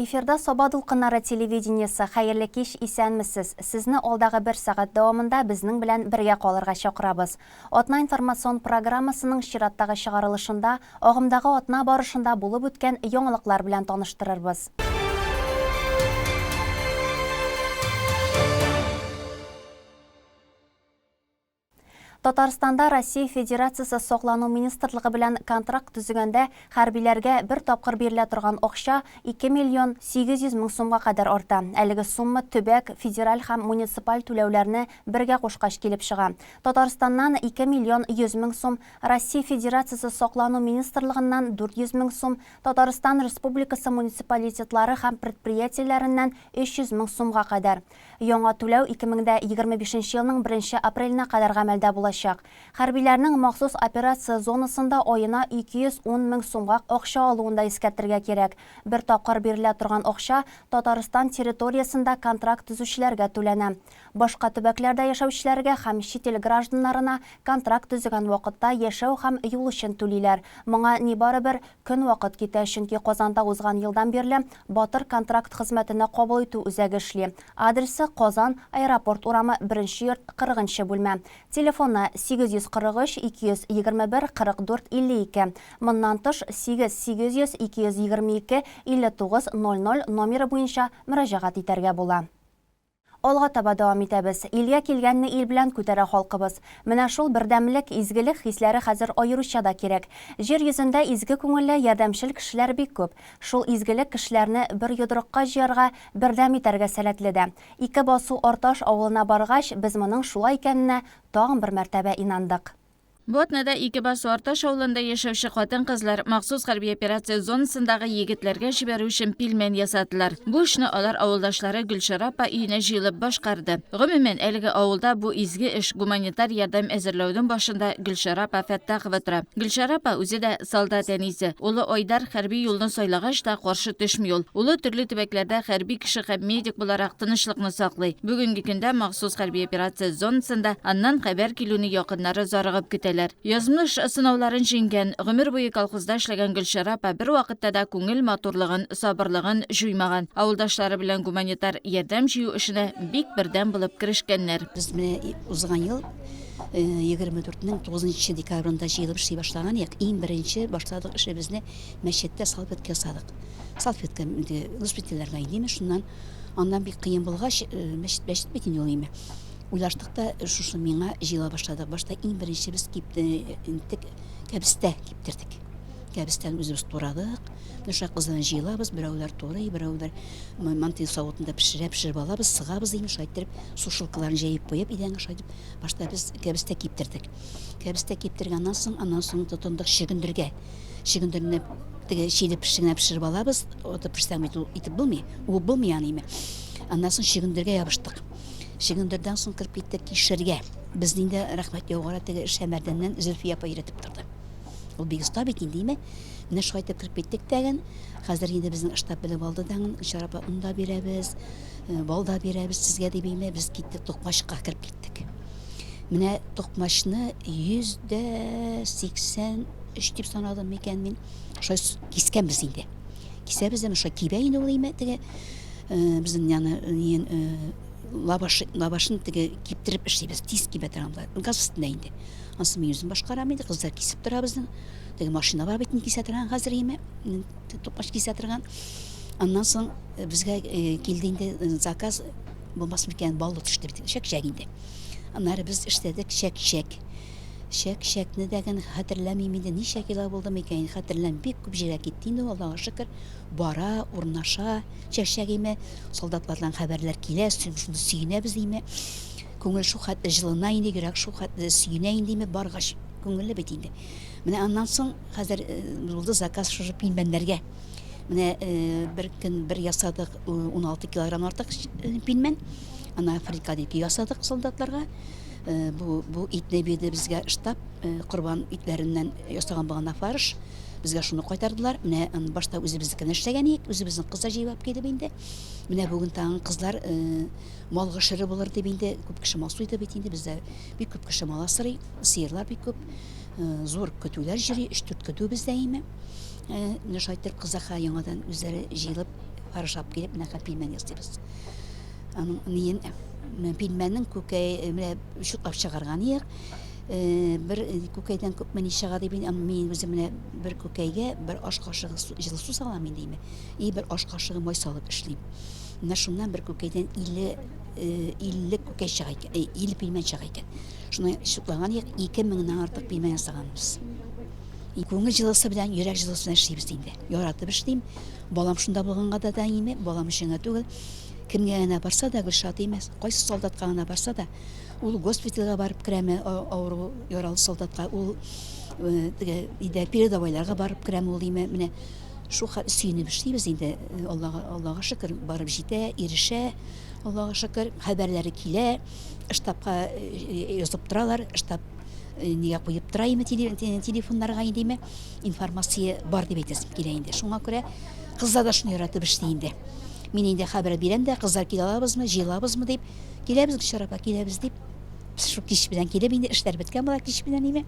Эфирда Саба дулкыннары телевидениесе. Хәерле кич, исәнмесез. Сезне алдагы бер сәгать дәвамында безнең белән бергә калырга чакырабыз. Атна информацион программасының чираттагы чыгарылышында агымдагы атна барышында булып үткән яңалыклар белән таныштырырбыз. Татарстанда Россия Федерациясе Саклану министрлыгы белән контракт төзегәндә хәрбиләргә бер тапкыр бирелә торган акча 2 миллион 800 мең сумга кадәр арта. Әлеге сумма төбәк, федераль һәм муниципаль түләүләрне бергә кушкач килеп чыга. Татарстаннан 2 миллион 100 мең сум, Россия Федерациясе Саклану министрлыгыннан 400 мең сум, Татарстан Республикасы муниципалитетлары һәм предприятиеләреннән 300 мең сумга кадәр. Яңа түләү 2025 нче елның беренче апреленә кадәр гамәлдә булачак. Хәрбиләрнең махсус операция зонасында аена 210 мең сумга акча алуын да искәртергә кирәк. Бер тапкыр бирелә торган акча Татарстан территориясендә контракт төзүчеләргә түләнә. Башка төбәкләрдә яшәүчеләргә һәм чит ил гражданнарына контракт төзегән вакытта яшәү һәм юл өчен түлиләр. Моңа нибары бер көн вакыт китә, чөнки Казанда узган елдан бирле Батыр контракт хезмәтенә кабул итү үзәге эшли. Адресы, Казан, Аэропорт урамы, беренче йорт, 40 нчы бүлмә. Телефоны, 843 221 44 52. Моннан тыш, 8 800 222 59 00 номеры буенча мөрәҗәгать итәргә була. Алга таба дәвам итәбез. Илгә килгәнне ил белән күтәрә халкыбыз. Менә шул бердәмлек, изгелек хисләре хәзер аеруча да кирәк. Җир йөзендә изге күңелле, ярдәмчел кешеләр бик күп. Шул изгелек кешеләрне бер йодрыкка җыярга, бердәм итәргә сәләтле дә. Икебасу Арташ авылына баргач, без моның шулай икәненә тагын бер мәртәбә инандык. Бу атнада Икебасу Арташ авылында яшәүче хатын-кызлар махсус хәрби операция зонасындагы егетләргә җибәрү өчен пилмән ясадылар. Бу эшне алар авылдашлары Гөлчара апа өенә җыелып башкарды. Гомумән, әлеге авылда бу изге эш, гуманитар ярдәм әзерләүнең башында Гөлчара апа Фәттахова тора. Гөлчара апа үзе дә солдат әнисе. Улы Айдар хәрби юлны сайлагач та каршы төшми ул. Улы төрле төбәкләрдә хәрби кеше һәм медик буларак тынычлыкны саклый. Бүгенге көндә махсус хәрби операция зонасында аннан хәбәр килүне якыннары зарыгып көтәләр. Язмыш сынауларын җиңгән, гомер буе колхозда эшләгән Гөлчара апа бервакытта да күңел матурлыгын, сабырлыгын җуймаган. Авылдашлары белән гуманитар ярдәм җыю эшенә бик бердәм булып керешкәннәр. Без менә узган ел 24-нең 9 декабрендә җыелып эшли башлаган идек. Иң беренче башладык эшебезне мәчеттә салфетка ясадык. Салфетка инде госпитальләргә инде, шуннан аннан бик кыен булгач, мәчет мәчет бит инде ул име. Уйлаштык та шушы миңа җыела башладык. Башта иң беренче без киптек, кәбестә киптердек. Кәбестәне үзебез турадык. Менә шулай кызларны җыелабыз, берәүләр турый, берәүләр мантый савытында пешерә, пешереп алабыз, сыгабыз инде шулай иттереп, сушилкаларын җәеп куеп идәнгә шулай итеп башта без кәбестә киптердек. Кәбестә киптергәннән соң, аннан соң тотындык чөгендергә. Чөгендерне теге чиле пешегенә пешереп алабыз. Отып пешсәң бит ул итеп булмый, уып булмый аны име. Аннан соң чөгендергә ябыштык. Чөгендердән соң кереп киттек кишергә. Безне инде рәхмәт яугыры теге Шәмәрдәннән Зөлфия апа өйрәтеп торды. Ул бик оста бит инде име. Менә шулай итеп кереп киттек тәген. Хәзер инде безнең штаб белеп алды тәген. Гөлчара апа он да бирәбез, бал да бирәбез сезгә дип име. Без киттек токмачка кереп киттек. Менә токмачны 183 дип санадым микән мин. Шулай кискәнбез инде. Кисәбез дә, шулай кибә инде ул име теге безнең яны лаваш, лавашын теге киптереп эшлибез. Тиз кибә торган була. Газ өстендә инде. Ансы мин үзем башкарам инде, кызлар кисеп тора безнең. Теге машина бар бит, кисә торган хәзер име. Токмач кисә торган. Аннан соң безгә килде инде заказ булмас микән, баллы төште бит. Чәк-чәк инде. Аннары без эшләдек чәк-чәк. Чәк-чәкне дә генә хәтерләмим инде, ничә кило булды микән, хәтерләмим. Бик күп җиргә китте инде ул, Аллага шөкер. Бара, урнаша чәк-чәк име. Солдатлардан хәбәрләр килә, шунда сөенәбез име. Күңел шул хәтле җылына инде, йөрәк шул хәтле сөенә инде име, баргач күңелле бит инде. Менә аннан соң хәзер булды заказ шушы пилмәннәргә. Менә бер көн бер ясадык 16 килограмм артык пилмән. Ана фрикадельки ясадык солдатларга. Бу, бу итне бирде безгә штаб, корбан итләреннән ясаган булган фарш. Безгә шуны кайтардылар. Менә башта үзебезнекен эшләгән идек, үзебезнең кызлар җыеп алып килеп инде. Менә бүген тагын кызлар мал гошере булыр дип инде күп кеше мал суйды бит инде. Бездә бик күп кеше мал асрый, сыерлар бик күп. Зур көтүләр йөри, 3-4 көтү бездә име. Менә шулай итеп кызлар яңадан үзләре җыелып. Фарш алып килеп, менә пилмән ясыйбыз. Аның ниен пилмәннең күкәй менә чутлап чыгарган ияк. Бер күкәйдән күпме ни чыга дип мин үзем менә бер күкәйгә бер аш кашыгы җылы су салам инде име. И бер аш кашыгы май салып эшлим. Менә шуннан бер күкәйдән 50 50 күкәй чыга икән, 50 пилмән чыга икән. Шуны чутлаган ияк 2000-нән артык пилмән ясаганбыз. Күңел җылысы белән, йөрәк җылысы белән эшлибез инде. Яратып эшлим. Балам шунда булганга да да име, балам өчен генә түгел. Кемгә генә барса да, Гөлшат имез, кайсы солдатка гына барса да, ул госпитальгә барып керәме, авыру, яралы солдатка, ул теге өйдә передовойларга барып керәме ул име, менә шул хәл сөенеп эшлибез инде. Аллага, Аллага шөкер, барып җитә, ирешә. Аллага шөкер, хәбәрләре килә, штабка язып торалар, штаб нигә куеп тора име телефоннарга инде информация бар дип әйтәсем килә инде. Шуңа күрә кызлар да шуны яратып эшли инде. Мин инде хәбәр бирәм дә, кызлар килә алабызмы, җыелабызмы дип, киләбез, Гөлшара апа, киләбез дип. Шул кич белән килеп инде эшләр беткән була кич белән име.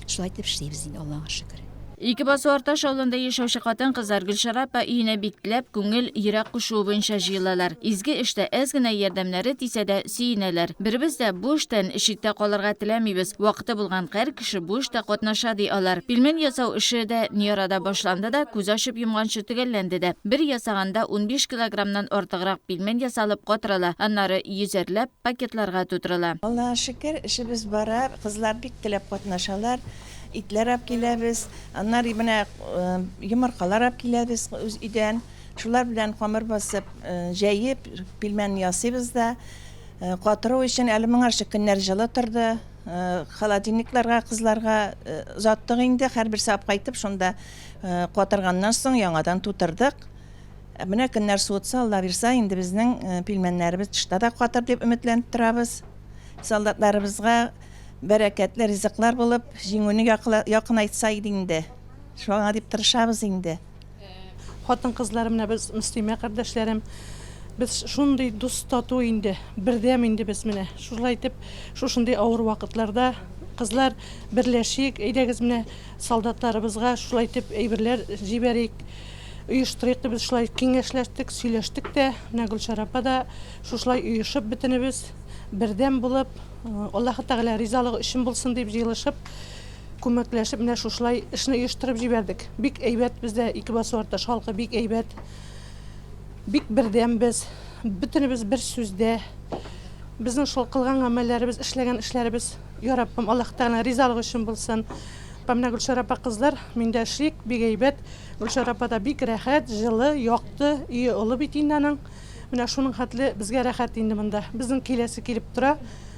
Шулай итеп эшлибез инде, Аллага шөкер. Икебасу Арташ авылында яшәүче хатын-кызлар Гөлшара апа өенә бик теләп, күңел, йөрәк кушуы буенча җыелалар. Изге эштә әз генә ярдәмнәре тисә дә, сөенәләр. Беребез дә бу эштән читтә калырга теләмибез. Вакыты булган һәр кеше бу эштә катнаша, ди алар. Пилмән ясау эше дә ни арада башланды да, күз ачып йомганчы төгәлләнде дә. Бер ясаганда 15 килограммнан артыграк пилмән ясалып катырыла, аннары йөзәрләп пакетларга тутырыла. Аллага шөкер, эшебез бара, кызлар бик теләп катнашалар. Итләр алып киләбез. Аннары менә йомыркалар алып киләбез үз өйдән. Шулар белән камыр басып, җәеп, пилмән ясыйбыз да. Катыру өчен әле моңарчы көннәр җылы торды. Холодильникларга кызларга озаттык инде. Һәрберсе алып кайтып, шунда катырганнан соң яңадан тутырдык. Менә көннәр суытса, Алла бирса, инде безнең пилмәннәребез тышта да катыр дип өметләнеп торабыз. Солдатларыбызга бәрәкәтле ризыклар булып, җиңүне якынайтса иде инде. Шуңа дип тырышабыз инде. Хатын-кызлар, менә без мөслимә кардәшләрем, без шундый дус тату инде, бердәм инде без менә. Шулай итеп, шушындый авыр вакытларда кызлар берләшик, әйдәгез менә солдатларыбызга шулай итеп әйберләр җибәрик, оештырыйк дип без шулай киңәшләштек, сөйләштек тә. Менә Гөлшара апа да шушылай оешып бөтенебез бердәм булып, Аллаһы Тәгалә ризалыгы өчен булсын дип җыелышып, күмәкләшеп менә шушылай эшне оештырып җибәрдек. Бик әйбәт бездә Икебасу Арташ халкы бик әйбәт. Бик бердәм без. Бөтенебез бер сүздә. Безнең шул кылган гамәлләребез, эшләгән эшләребез, я Раббым, Аллаһ Тәгаләнең ризалыгы өчен булсын. Менә Гөлшара апа кызлар, миндә эшлик, бик әйбәт. Гөлшара апа да бик рәхәт, җылы, якты, өе олы бит инде аның. Менә шуның хәтле безгә рәхәт инде монда. Безнең киләсе килеп тора.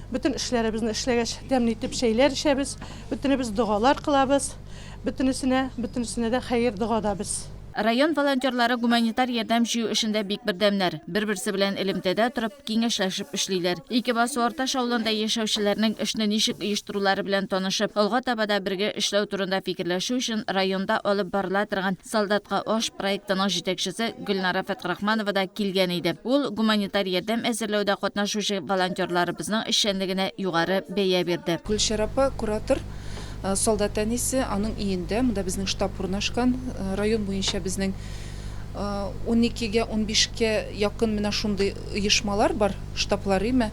Бөтен эшләребезне эшләгәч, тәмле итеп чәйләр эчәбез. Бөтенебез догалар кылабыз. Бөтенесенә, бөтенесенә дә хәер догада без. Район волонтерлары гуманитар ярдәм җыю эшендә бик бердәмнәр. Бер-берсе белән элемтәдә торып, киңәшләшеп эшлиләр. Икебасу Арташ авылында яшәүчеләрнең эшне ничек оештырулары белән танышып, алга таба да бергә эшләү турында фикерләшү өчен районда алып барыла торган Солдатка аш проектының җитәкчесе Гөлнара Фәтхрахманова да килгән иде. Ул гуманитар ярдәм әзерләүдә катнашучы волонтерларыбызның эшчәнлегенә югары бәя бирде. Гөлчәрә апа, куратор, солдат әнисе, аның өендә, монда безнең штаб урнашкан, район буенча безнең уникегә, унбишкә якын менә шундый оешмалар бар, штаблар име.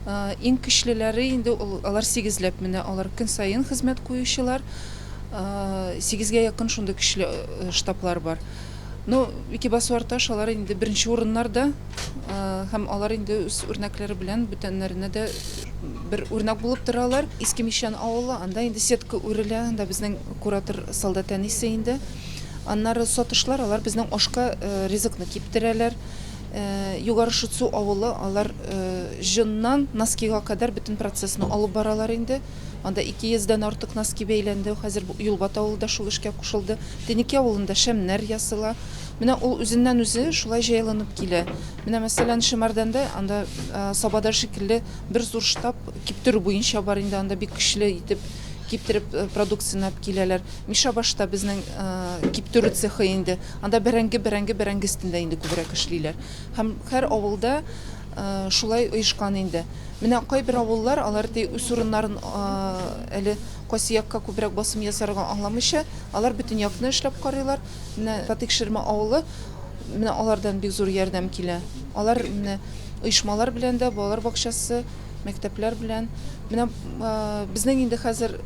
Иң көчлеләре инде ул, алар сигезләп менә, алар көн саен хезмәт куючылар. Сигезгә якын шундый көчле штаблар бар. Ну, Икебасу Арташ алар инде беренче урыннарда һәм алар инде үз үрнәкләре белән бүтәннәренә дә бер үрнәк булып торалар. Иске Мичән авылы, анда инде сетка үрелә, анда безнең куратор солдат әнисе инде. Аннары сатышлар, алар безнең ашка ризыкны киптерәләр. Югары Шытсу авылы, алар җоннан носкига кадәр бөтен процессны алып баралар инде. Анда 200 дән артык носки бәйләнде. Хәзер Юлбат авылы да шул эшкә кушылды. Тенеки авылында шәмнәр ясала. Менә ул үзеннән-үзе шулай җайланып килә. Менә, мәсәлән, Шемәрдәндә анда Сабада шикелле бер зур штаб киптерү буенча бар инде, анда бик көчле итеп киптереп продукцияне алып киләләр. Мишәбашта безнең киптерү цехы инде. Анда бәрәңге, бәрәңге, бәрәңге өстендә инде күбрәк эшлиләр. Һәм һәр авылда шулай оешкан инде. Менә кайбер авыллар, алар ди үз урыннарын әле кайсы якка күбрәк басым ясарга аңламыйча, алар бөтен якны эшләп карыйлар. Менә Фатыйх Ширмә авылы Менә алардан бик зур ярдәм килә. Алар менә оешмалар белән дә, балалар бакчасы, мәктәпләр белән. Менә безнең инде хәзер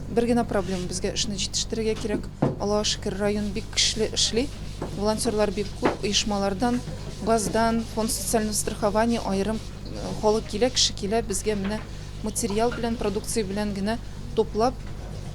бер генә проблема, безгә эшне җитештерергә кирәк. Аллага шөкер, район бик көчле эшли. Волонтерлар бик күп, оешмалардан, газдан, фонд социального страхования аерым халык килә, кеше килә, безгә менә материал белән, продукция белән генә туплап,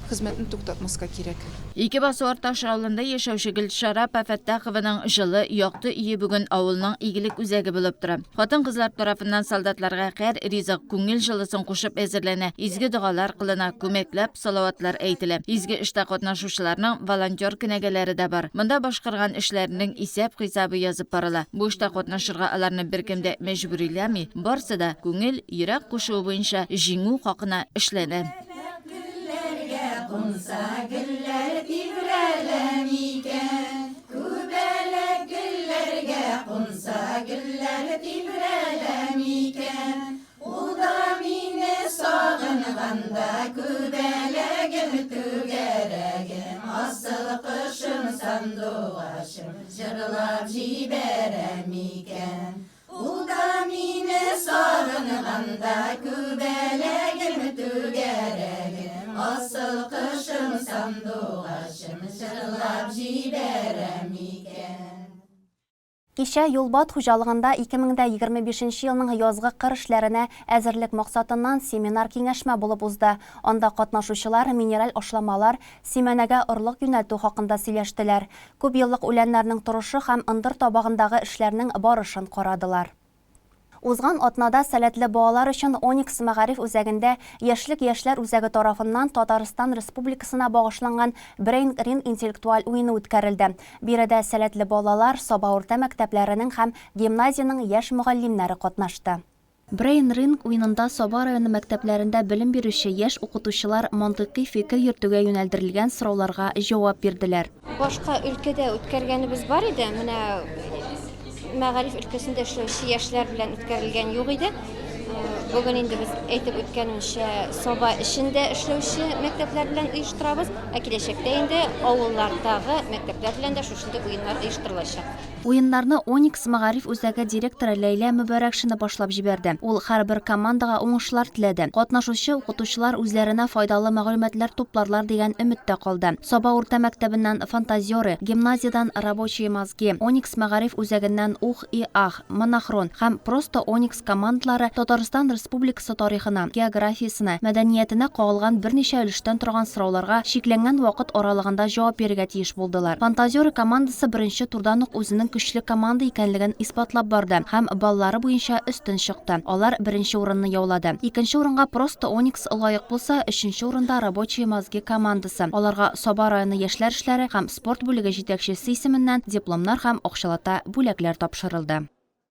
хезмәтне туктатмаска кирәк. Икебасу Арташ авылында яшәүче Гөлшара апа Фәттахованың җылы, якты өе бүген авылның игелек үзәге булып тора. Хатын-кызлар тарафыннан солдатларга һәр ризык күңел җылысын кушып әзерләнә, изге догалар кылына, күмәкләп салаватлар әйтелә. Изге эштә катнашучыларның волонтер кенәгәләре дә бар. Монда башкарган эшләренең исәп-хисабы язып барыла. Бу эштә катнашырга аларны беркем дә мәҗбүриләми, барсы да күңел, йөрәк кушуы буенча җиңү хакына эшләнә. Гөлләргә кунса, гөлләр тибрәлә микән? Күбәләк гөлләргә кунса, гөлләр тибрәлә микән? Ул да мине сагынганда, күбәләгем, түгәрәгем, асыл кошым, сандугачым, җырлап җибәрә микән? Ул да мине сагынганда, күбәләгем, түгәрәгем, асыл кошым, сандугачым, җырлап җибәрә микән? Кичә Юлбат хуҗалыгында 2025 нче елның язгы кыр эшләренә әзерлек максатыннан семинар-киңәшмә булып узды. Анда катнашучылар минераль ашламалар, симәнәгә орлык юнәлтү хакында сөйләштеләр. Күпьеллык үләннәрнең торышы һәм ындыр табагындагы эшләрнең барышын карадылар. Узган атнада сәләтле балалар өчен Оникс мәгариф үзәгендә Яшьлек яшьләр үзәге тарафыннан Татарстан Республикасына багышланган Брейн-ринг интеллектуаль уены үткәрелде. Биредә сәләтле балалар, Саба урта мәктәпләренең һәм гимназиянең яшь мөгаллимнәре катнашты. Брейн-ринг уенында Саба районы мәктәпләрендә белем бирүче яшь укытучылар мантыйкый фикер йөртүгә юнәлдерелгән сорауларга җавап бирделәр. Башка өлкәдә үткәргәнебез бар иде, менә мәгариф өлкәсендә эшләүче яшьләр белән үткәрелгән юк иде. Бүген инде без әйтеп үткәнемчә, Саба эчендә эшләүче мәктәпләр белән оештырабыз, ә киләчәктә инде авыллардагы мәктәпләр белән дә шушындый уеннар оештырылачак. Уеннарны Оникс мәгариф үзәге директоры Ләйлә Мөбарәкшина башлап җибәрде. Ул һәрбер командага уңышлар теләде. Катнашучы укытучылар үзләренә файдалы мәгълүматлар тупларлар дигән өметтә калды. Саба урта мәктәбеннән Фантазеры, гимназиядән Рабочие мозги, Оникс мәгариф үзәгеннән Ух и ах, Монохрон һәм Просто Оникс командалары Татарстан Республикасы тарихына, географиясенә, мәдәниятенә кагылган берничә өлештән торган сорауларга чикләнгән вакыт аралыгында җавап бирергә тиеш булдылар. Фантазеры командасы беренче турдан ук үзенең көчле команда икәнлеген исбатлап барды һәм баллары буенча өстен чыкты. Алар беренче урынны яулады. Икенче урынга Просто Оникс лаек булса, өченче урында Рабочие мозги командасы. Аларга Саба районы яшьләр эшләре һәм спорт бүлеге җитәкчесе исеменнән дипломнар һәм акчалата бүләкләр тапшырылды.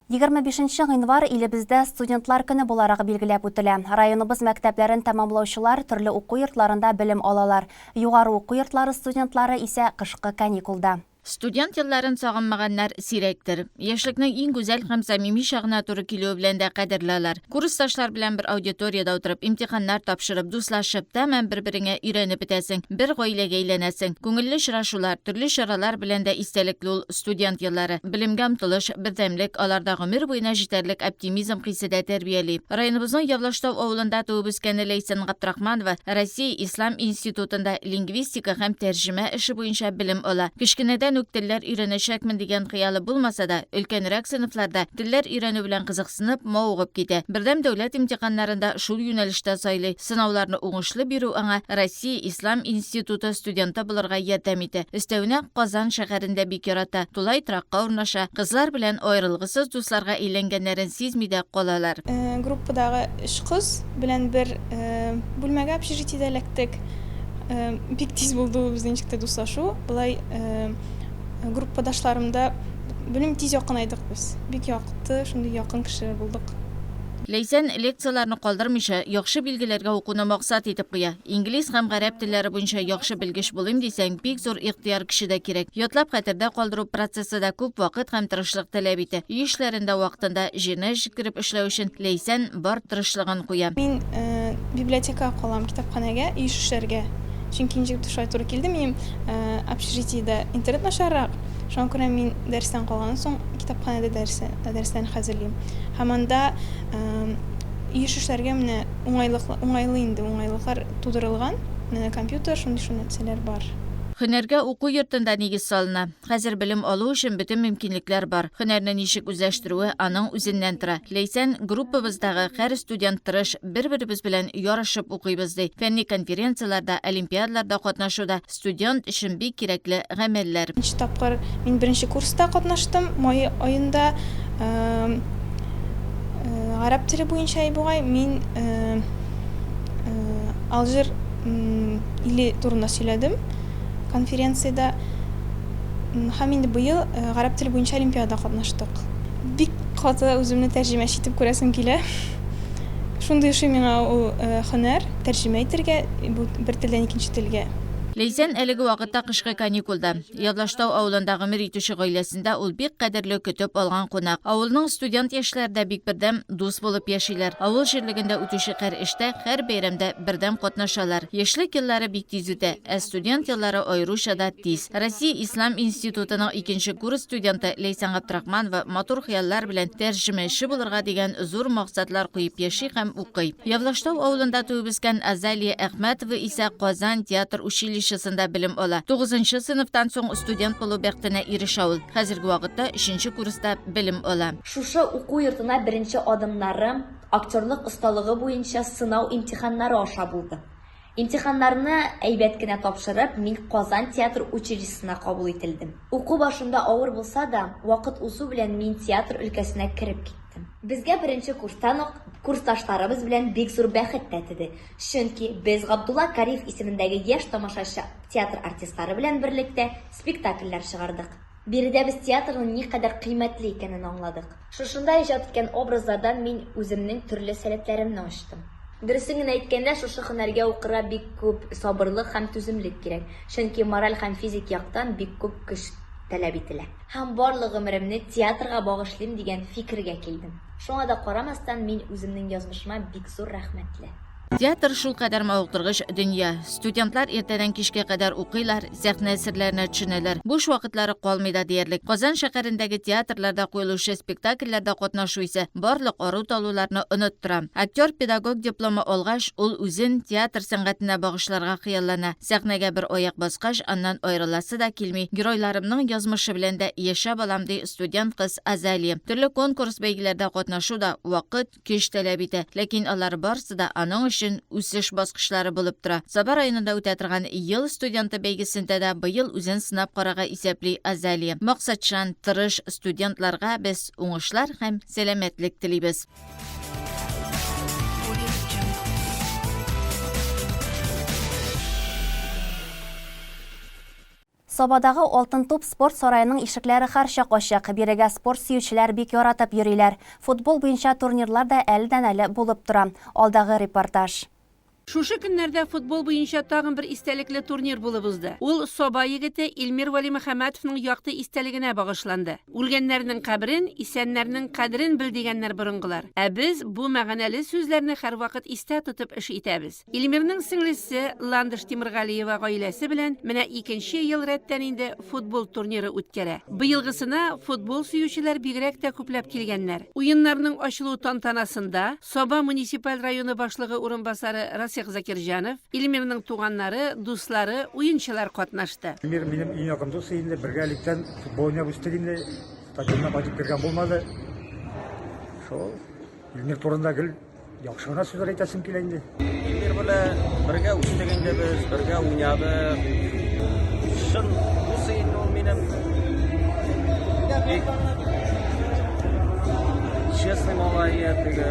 25 нче гыйнвар илебездә Студентлар көне буларак билгеләп үтелә. Районыбыз мәктәпләрен тәмамлаучылар төрле уку йортларында белем алалар. Югары уку йортлары студентлары исә кышкы каникулда. Студент елларын сагынмаганнар сирәктер. Яшьлекнең иң гүзәл һәм самими чагына туры килүе белән дә кадерле алар. Курсташлар белән бер аудиториядә утырып, имтиханнар тапшырып, дуслашып, тәмам бер-береңә өйрәнеп бетәсең, бер гаиләгә әйләнәсең. Күңелле очрашулар, төрле чаралар белән дә истәлекле ул студент еллары. Белемгә омтылыш, бердәмлек аларда гомер буена җитәрлек оптимизм хисе дә тәрбияли. Районыбызның Явлаштау авылында туып үскән Ләйсән Габдрахманова Россия ислам институтында лингвистика һәм тәрҗемә эше буенча белем ала. Кечкенәдән үк телләр өйрәнәчәкмен дигән хыялы булмаса да, өлкәнрәк сыйныфларда телләр өйрәнү белән кызыксынып, мавыгып китә. Бердәм дәүләт имтиханнарын да шул юнәлештә сайлый. Сынауларны уңышлы бирү аңа Россия ислам институты студенты булырга ярдәм итә. Өстәвенә, Казан шәһәрен дә бик ярата. Тулай торакка урнаша. Кызлар белән аерылгысыз дусларга әйләнгәннәрен сизми дә калалар. Группадагы өч кыз белән бер бүлмәгә общежитиедә эләктек. Бик тиз булды ул безнең ничек тә дуслашу. Болай группадашларым да, белмим, тиз якынайдык без. Бик якты, шундый якын кешеләр булдык. Ләйсән, лекцияләрне калдырмыйча, яхшы билгеләргә укуны максат итеп куя. Инглиз һәм гарәп телләре буенча яхшы белгеч булыйм дисәң, бик зур ихтыяр көче дә кирәк. Ятлап хәтердә калдыру процессы да күп вакыт һәм тырышлык таләп итә. Өй эшләрен дә вакытында җиренә җиткереп эшләү өчен Ләйсән бар тырышлыгын куя. Мин библиотекага калам, китапханәгә, өй эшләргә. Чөнки ничек шулай туры килде, минем общежитиедә интернет начаррак. Шуңа күрә мин дәрестән калганнан соң китапханәдә дәрес, дәресләрне хәзерлим. Һәм анда өй эшләргә менә уңайлык, уңайлы инде, уңайлыклар тудырылган. Менә компьютер, шундый-шундый нәрсәләр бар. Һөнәргә уку йортында нигез салына. Хәзер белем алу өчен бөтен мөмкинлекләр бар. Һөнәрне ничек үзләштерүе аның үзеннән тора. Ләйсән, группабыздагы һәр студент тырыш, бер-беребез белән ярышып укыйбыз, ди. Фәнни конференцияләрдә, олимпиадаларда катнашу да студент өчен бик кирәкле гамәлләр. Беренче тапкыр мин беренче курста катнаштым, май аенда гарәп теле буенча бугай мин Алжир иле турында сөйләдем конференциядә. Һәм инде быел гарәп теле буенча олимпиадада катнаштык. Бик каты үземне тәрҗемәче итеп күрәсем килә. Шундый ошый миңа ул һөнәр, тәрҗемә итәргә, бу бер телдән икенче телгә. Ләйсән әлеге вакытта кышкы каникулда. Явлаштау авылында гомер итүче гаиләсендә ул бик кадерле, көтеп алган кунак. Авылның студент яшьләре дә бик бердәм, дус булып яшиләр. Авыл җирлегендә үтүче һәр эштә, һәр бәйрәмдә бердәм катнашалар. Яшьлек еллары бик тиз үтә, ә студент еллары аеруча да тиз. Россия ислам институтының икенче курс студенты Ләйсән Габдрахманова матур хыяллар белән тәрҗемәче булырга дигән зур максатлар куеп яши һәм укый. Явлаштау авылында туып үскән Азалия Әхмәтова исә Казан театр училищесында белем ала. Тугызынчы сыйныфтан соң студент булу бәхетенә ирешә ул. Хәзерге вакытта өченче курста белем ала. Шушы уку йортына беренче адымнарым актерлык осталыгы буенча сынау имтиханнары аша булды. Имтиханнарны әйбәт кенә тапшырып, мин Казан театр училищесына кабул ителдем. Уку башында авыр булса да, вакыт узу белән мин театр өлкәсенә кереп киттем. Безгә беренче курстан ук курсташларыбыз белән бик зур бәхет тәтеде, чөнки без Габдулла Кариев исемендәге яшь тамашачы театр артистлары белән берлектә спектакльләр чыгардык. Биредә без театрның никадәр кыйммәтле икәнен аңладык. Шушында иҗат иткән образлардан мин үземнең төрле сәләтләремне ачтым. Дөресен генә әйткәндә, шушы һөнәргә укырга бик күп сабырлык һәм түземлек кирәк, чөнки мораль һәм физик яктан бик күп көч таләп ителә. Һәм барлык гомеремне театрга багышлыйм дигән фикергә килдем. Шуңа да карамастан, мин үземнең язмышыма бик зур рәхмәтле. Театр шулкадәр мавыктыргыч дөнья. Студентлар иртәдән кичкә кадәр укыйлар, сәхнә серләренә төшенәләр. Буш вакытлары калмый да диярлек. Казан шәһәрендәге театрларда куелучы спектакльләрдә катнашу исә барлык ару-талуларны оныттыра. Актер-педагог дипломы алгач, ул үзен театр сәнгатенә багышларга хыяллана. Сәхнәгә бер аяк баскач, аннан аерыласы да килми. Геройларымның язмышы белән дә яшәп алам, ди студент кыз Азалия. Төрле конкурс-бәйгеләрдә катнашу да вакыт, көч таләп итә, ләкин алар барысы да аның өчен үсеш баскычлары булып тора. Саба районында үтә торган Ел студенты бәйгесендә дә быел үзен сынап карарга исәпли Азалия. Максатчан, тырыш студентларга без уңышлар һәм сәламәтлек телибез. Сабадагы Алтын туп спорт сараеның ишекләре һәрчак ачык. Бирегә спорт сөючеләр бик яратып йөриләр. Футбол буенча турнирлар да әледән-әле булып тора. Алдагы репортаж. Шушы көннәрдә футбол буенча тагын бер истәлекле турнир булып узды. Ул Саба егете Илмир Вәлимөхәммәтовның якты истәлегенә багышланды. Үлгәннәрнең каберен, исәннәрнең кадерен бел дигәннәр борынгылар. Ә без бу мәгънәле сүзләрне һәрвакыт истә тотып эш итәбез. Илмирның сеңлесе Ландыш Тимергалиева гаиләсе белән менә икенче ел рәттән инде футбол турниры үткәрә. Быелгысына футбол сөючеләр бигрәк тә күпләп килгәннәр. Уеннарның ачылу тантанасында Саба муниципаль районы башлыгы урынбасары Расих Закирҗанов, Илмирның туганнары, дуслары, уенчылар катнашты. Илмир минем иң якын дус инде, бергә электән футбол уйнап үстек инде. Стадионнан кайтып кергән булмады. Шул Илмир турында гел Яхшы гына сүзләр әйтәсем килә инде. Илмир белән бергә үстек инде без, бергә уйнадык. Чын дус инде ул минем. Бик честный малай, теге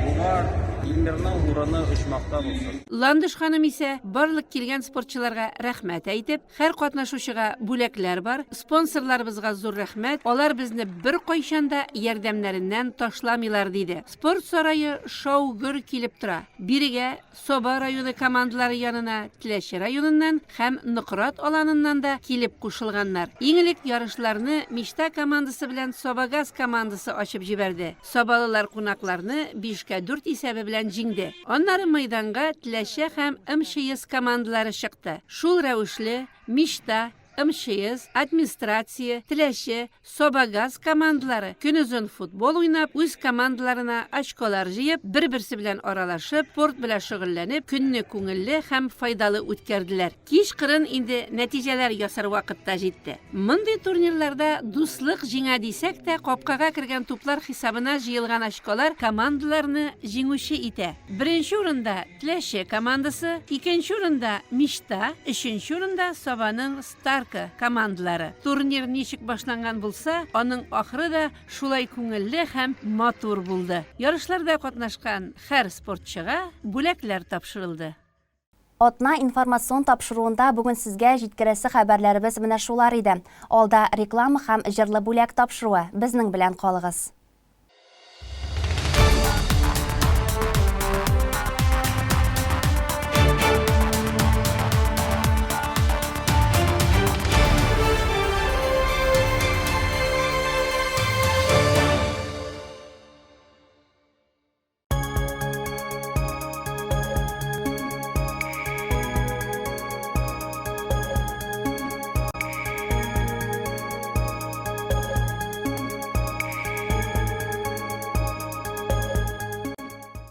юмарт. Илмирның урыны оҗмахта булсын. Ландыш ханым исә барлык килгән спортчыларга рәхмәт әйтеп, Һәр катнашучыга бүләкләр бар. Спонсорларыбызга зур рәхмәт, алар безне беркайчан да ярдәмнәреннән ташламыйлар, диде. Спорт сарае шау-гөр килеп тора. Бирегә Саба районы командалары янына Теләче районыннан һәм Нократ Аланыннан да килеп кушылганнар. Иң элек ярышларны Мечта командасы белән Сабагаз командасы ачып җибәрде. Сабалылар кунакларны бишкә дүрт исәбе белән. белән җиңде. Аннары мәйданга Теләче һәм МЧС командалары чыкты. Шул рәвешле, Мечта, МЧС, Администрация, Теләче, Сабагаз командалары көнозын футбол уйнап, үз командаларына очколар җыеп, бер-берсе белән аралашып, спорт белән шөгыльләнеп, көнне күңелле һәм файдалы үткәрделәр. Кич кырын инде нәтиҗәләр ясар вакыт та җитте. Мондый турнирларда дуслык җиңә дисәк тә, капкага кергән туплар хисабына җыелган очколар командаларны җиңүче итә. Беренче урында, Теләче командасы, икенче урында, Мечта, өченче урында Сабаның Старка командалары. Турнир ничек башланган булса, аның ахыры да шулай күңелле һәм матур булды. Ярышларда катнашкан һәр спортчыга бүләкләр тапшырылды. Атна информацион тапшыруында бүген сезгә җиткерәсе хәбәрләребез менә шулар иде. Алда реклама һәм җырлы бүләк тапшыруы. Безнең белән калыгыз.